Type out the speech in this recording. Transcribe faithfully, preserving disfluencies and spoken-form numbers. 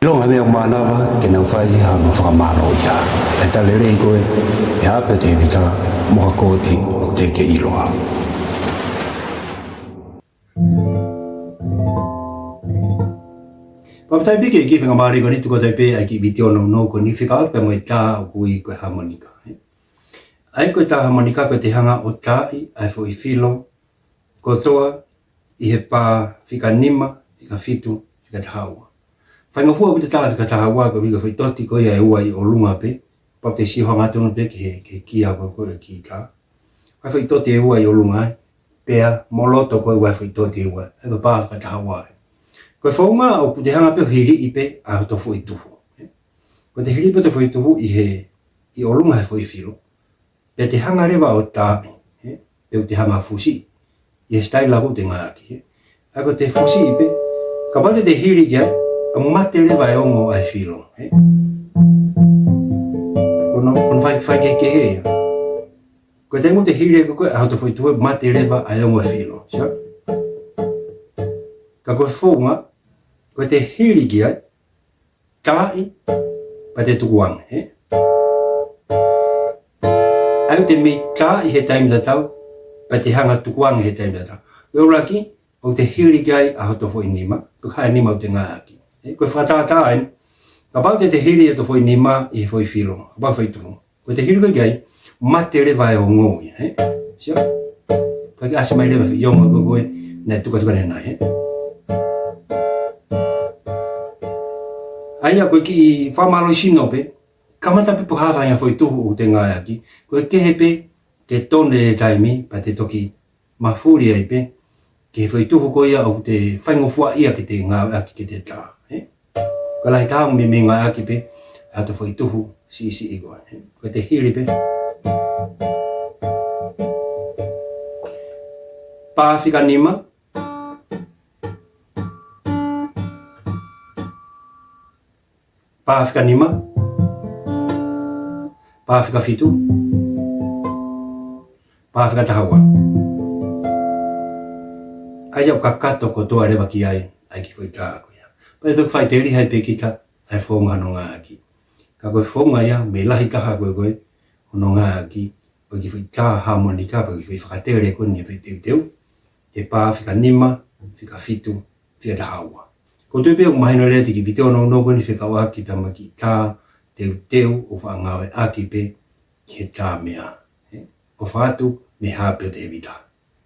ʻIlonga meʻa mānava ke nau fai hano fakamālōʻia. ʻE tau lelei ko e, ʻe Hape Tēvita mo ha kooti ʻoku teʻeki ʻiloa. Pea ʻoku tau piki ki he faingamālie ko eni, tuku atu pē ʻa e kiʻi vitiō nounou ko eni fekauʻaki pea mo e tā ʻoku ui ko e hāmonika. ʻA ia ko e tā hāmonika ko e te hanga ʻo taaʻi ʻa e foʻi filo kotoa ʻi he pā fika nima, fika fitu, fika taha ua. Faingofua ʻoku te tā fika taha ua, ko e ʻuhi ko e foʻi toti ko ia ʻe ua ʻi ʻolunga pē, pea te sio hangatonu pē ki he, ki he kia ko ē ʻo e kītā. Ko e foʻi toti ʻe ua ʻi ʻolunga ai, pea mo loto ko ē ʻe ua foʻi toti ʻe ua, ʻe pā fika taha ua. Ko e founga ʻoku te hanga pē ʻo hiliʻi pē ʻa hoto foʻi tuhu. Ko e te hiliʻi pē hoto foʻi tuhu ʻi he, ʻi ʻolunga he foʻi filo. Pea te hanga leva ʻo taaʻi, ē? Pea te hanga fusi ʻi he sitaila ʻoku te ngāueʻaki, ē? ʻA ia ko e te fusi pē, kapau te te hili ki ai, ʻe mate leva e ongo ʻa e filo, ē? Ko hono, ko hono fai, faikehekehe ia. Ko e taimi ʻoku te hili ko ē ʻa hoto foʻi tuhu, ʻe mate leva ʻa e ongo ʻa e filo, sio? Ka ko e founga, ko e te hili ki ai, taaʻi, pea te tukuange, ē? ʻA ia ʻoku te mei taaʻi he taimi tatau, pea te hanga tukuange he taimi tatau. Ko e ʻuluaki, ʻoku te hili ki ai ʻa hoto foʻi nima, ko e hā e nima ʻoku te ngāueʻaki. Ē, ko e fakatātā eni, kapau te te hili hoto foʻi nima ʻi he foʻi filo, kapau foʻi tuhu. Ko e te hili ko ē ki ai, mate leva e ongo ia, ē? Sio? Ka ke ʻasi mai leva foʻi ongo ko ē, naʻe tukatukane nai, ē? ʻA ia ko e kiʻi fakamālohisino pē, kamata pē pe ko e hā e faʻahinga foʻi tuhu ʻoku te ngāueʻaki, ko e kehe pē, te tonu e taimi, pea te toki mafuli ai pē ki he foʻi tuhu ko ia ʻoku te faingofua ia ke te ngāueʻaki ke te tā, ē? Ko e lahi taha ʻoku mei, mei ngāueʻaki pē ʻa hoto foʻi tuhu siʻisiʻi ko ē, ē? Ko e te hili pē. Pā fika nima, pā fika nima, pā fika fitu, pā fika taha ua. ʻA ia ʻoku kakato kotoa leva ki ai ʻa e kiʻi foʻi tā ko ia. Pea te toki faʻiteliha pē kita ʻa e founga hono ngāueʻaki. Ka ko e founga ia mei lahi taha ko ē ko ē hono ngāueʻaki ʻo e kiʻi foʻi tā hāmonika, pe ko e kiʻi foʻi fakatele ko eni ʻa e foʻi teuteu, he pā fika nima, fika fitu, fika taha ua. ʻOku ou tui pē ʻoku mahino lelei atu e kiʻi vitiō nounou ko eni fekauʻaki pea mo e kiʻi tā teuteu ʻoku faʻa ngāueʻaki pē ki he tā meʻa. Ē? ʻOfa atu mei Hape Tēvita.